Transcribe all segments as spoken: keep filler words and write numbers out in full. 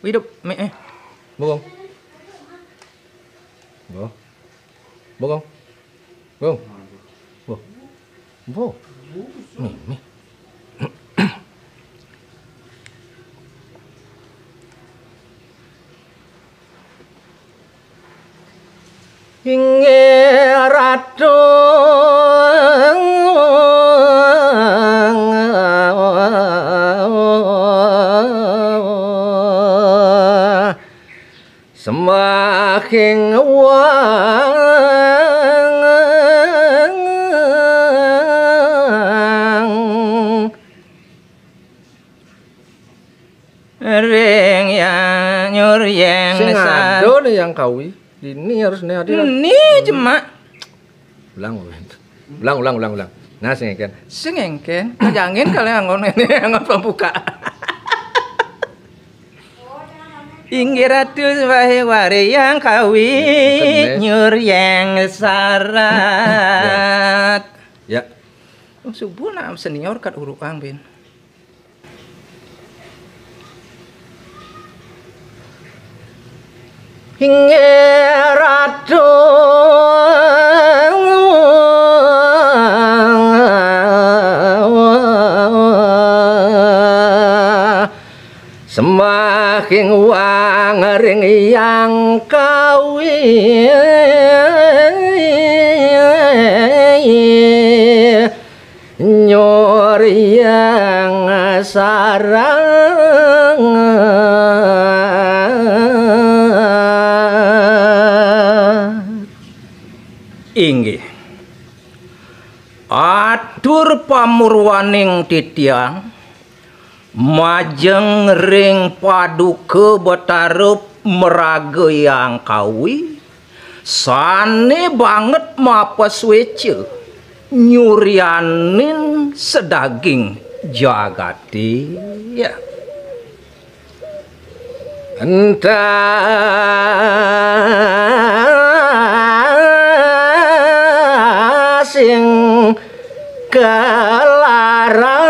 Hidup, mi, eh. Bogong. Bo. Bogong. Bo. Bo. Bo. Mi, mi. Inggih Ratu. Sembahing wang ring yang nyuryang. Sing sar- ado nih yang kawi. Ini harus nih ada. Ini cuma. Ulang, ulang. Ulang, ulang, ulang, ulang. Nah, sing engken. Sing engken. Kajangin kali anggon ini, anggon pembuka. Inggih Ratu, sembahing wari yang kawi. Bener. Nyuryang sarat. Ya. Ya. Oh, subuh nak senior kat uruang, Bin. Inggih Ratu. Sembahing wang ring yang kawi. Nyuryang sarang. Inggih. Atur pamurwaning titiang majeng ring Paduka Betara maraga yang kawi, sane banget mapasweca nyuryanin sadaging jagate. Ya. Entah sing kalaran.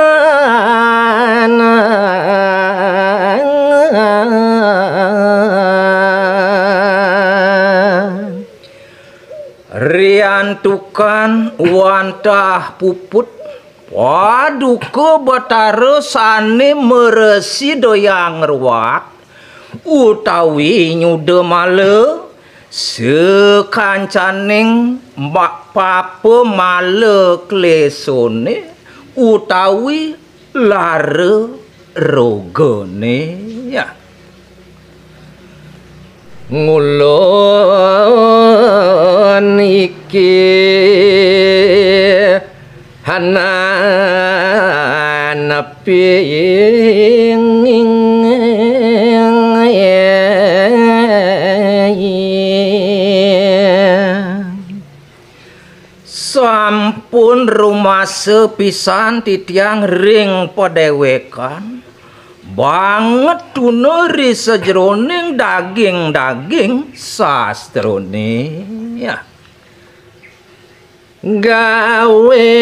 Riantukan wantah puput, Paduka Betara sane mresi doyang ruat, utawi nyuda mala, sakancaning ma-, papa mala klesane, utawi lara rogane. Ya. Ngulun iki hanan ping. Sampun rumasa pisan titiang ring padewekan, banget tuna ri sajeroning daging-daging sastrane. Ya. Gawe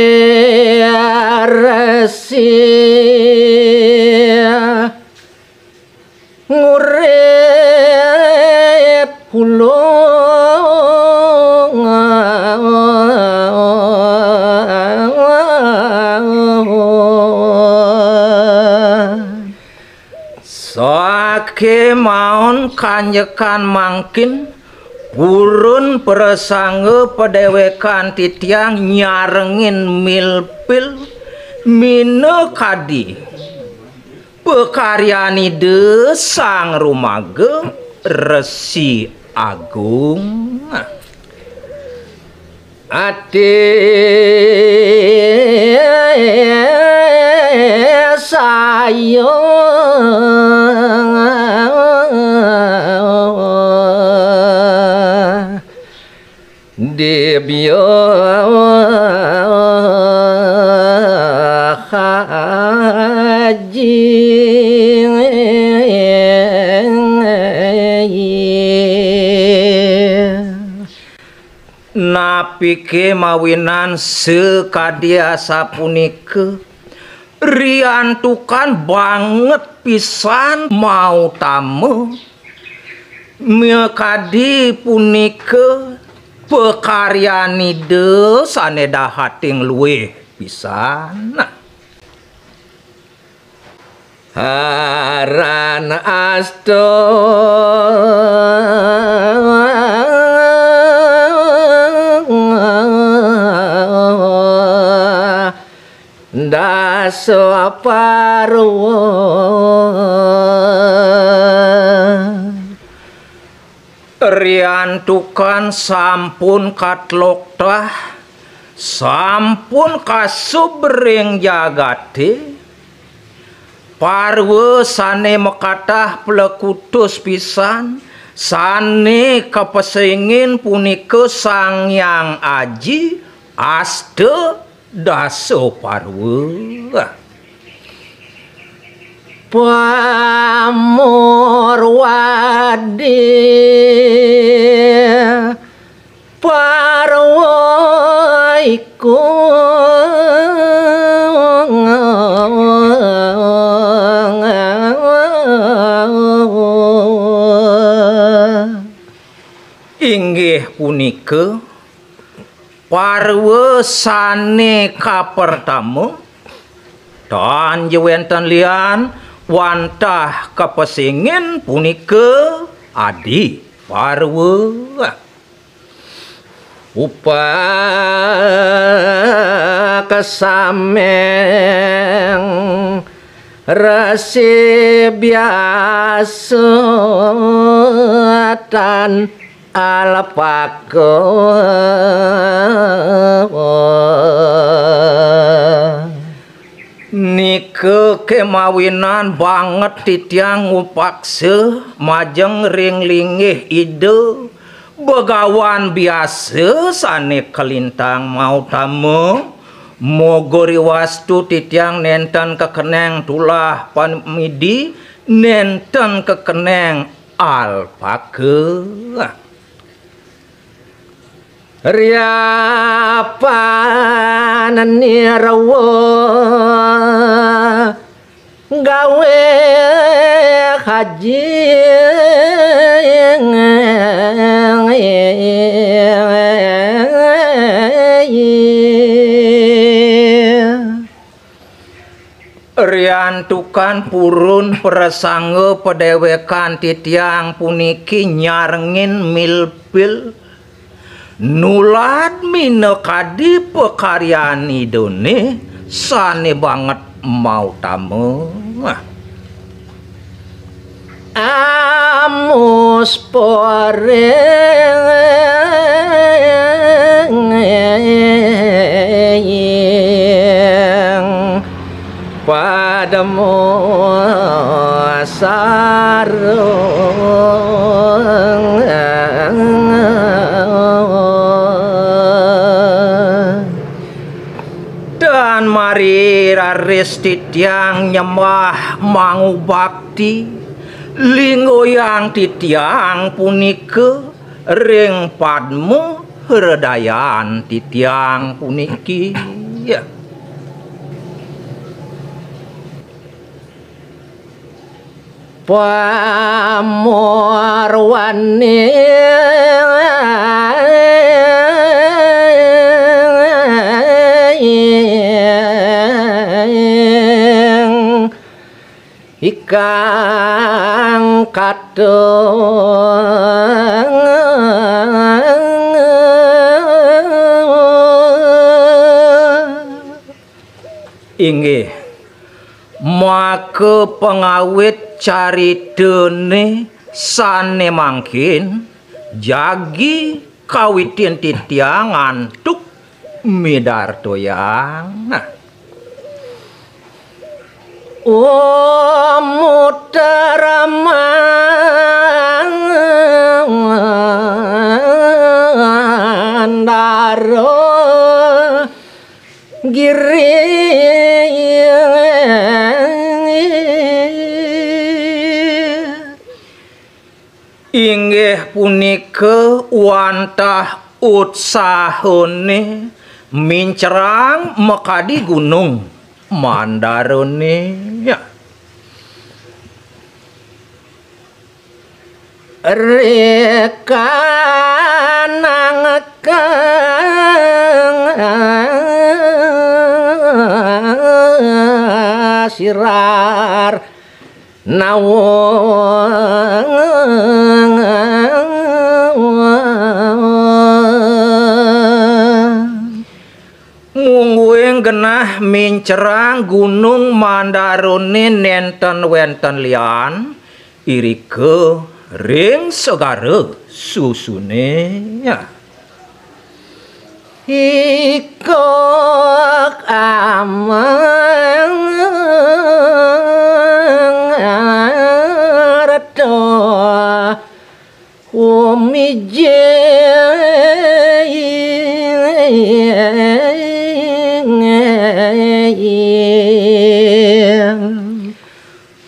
resi ngurip ulung. Sake maon kanjekan mangkin, purun prasangga padewekan titiang nyarengin milpil minakadi pakaryan Ida Sang Rumaga Resi Agung. Ati sayang dibya haji. Napike mawinan sakadi asapunika? Riantukan banget pisan mautama. Miakadi punika pakaryan Ida sane dahating luih pisan. Aran asta Dasa Parwa. Riantukan sampun katloktah, sampun kasub ring jagate, parwa sane makatah plekutus pisan, sane kapesingin punika Sang Hyang Aji, asta Dasa Parwa. Pamurwadi Parwa iku. Inggih punika parwa sane kapertama, tan ja wenten lian wantah kapesingin punika Adi Parwa. Upakasameng resi biasa tan alpaka. Nika kemawinan banget titiang ngupaksa majeng ring linggih Ida, begawan biasa sane kalintang mautama, moga riwastu titiang nenten kekeneng tulah pamidi, nenten kekeneng alpaka. Riapan nirwa gawe haji. Riantukan purun prasangga padewekan titiang puniki nyarengin milpil, nulad minakadi pakaryan Idane sane banget mautama. Amus poring pademo sarung. Dan mari raris titiang nyembah mangubakti lingga hyang titiang punika ring padma hredayan titiang puniki. Pamorwaning ikang kateng. Inggih, maka pangawit caritane sane mangkin jagi kawitin titiang antuk midartoyang. Om Uttara Mandara Giri. Inggih punika wantah utsahane mincrang makadi gunung Mandarané. Rekanang kang sirar nawang. Mungguing genah mincerang Gunung Mandarané nénten wénten lian, irika ring Segara Susuné. Ika amang reta umijing.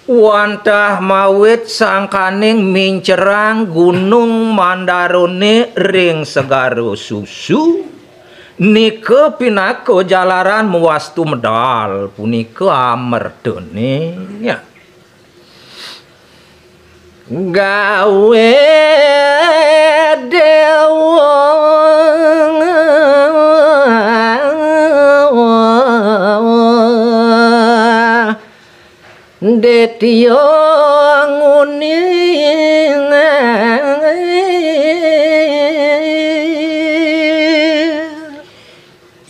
Wantah mawit sangkaning mincerang Gunung Mandarané ring Segara Susu, nika pinaka jalaran mawastu medal punika amertané. Gawé déwa Détya nguning.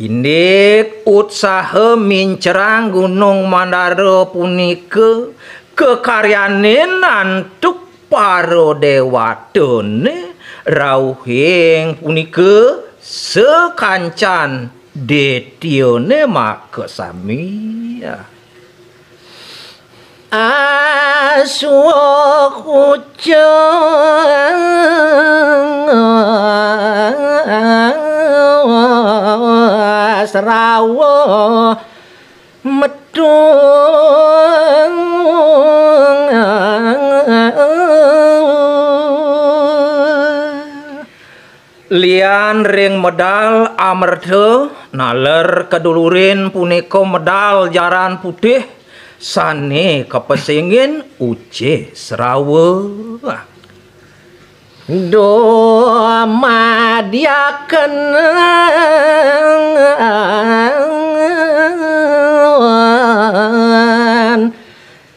Indik utsaha mincerang Gunung Mandara punika kakaryanin antuk para déwatané rauhing punika sakancan détyané makasami. Aswakucang srawa metung. Lian ring medal amerta, naler kadulurin punika medal jaran putih sané kapesingin ucih srawa. Duh madyaken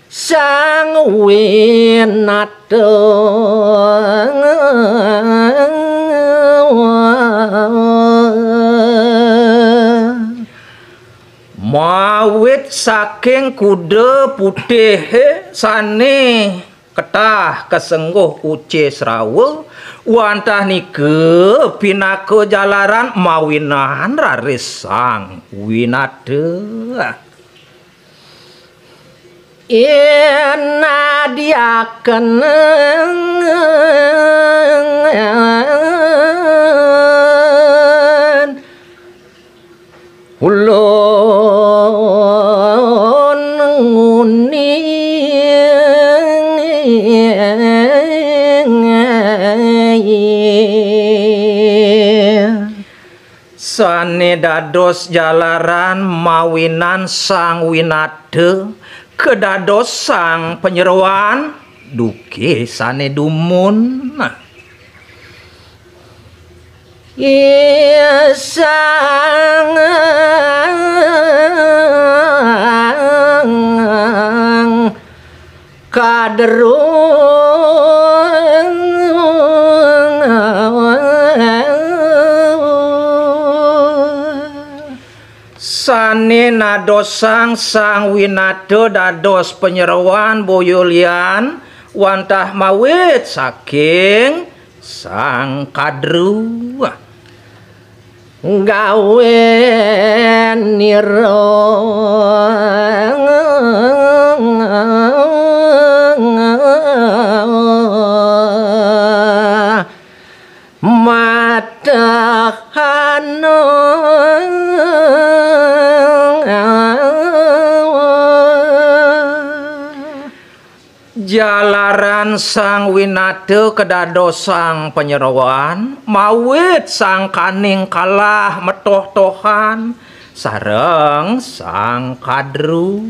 Sang Winata. Mawit saking kuda putihé sané ketah kasengguh ucih srawa, wantah nika pinaka jalaran mawinan raris Sang Winata. Inadyaken ulun nguning. Sané dados jalaran mawinan Sang Winata kadados sang panyeroan duké sané dumun. Ih, sang kadru. Sané nadosang Sang Winata dados panyeroan boya lian wantah mawit saking Sang Kadru. Gawé nira matahana. Jalaran Sang Winata kadadosang panyeroan, mawit sangkaning kalah matoh-tohan, sareng Sang Kadru.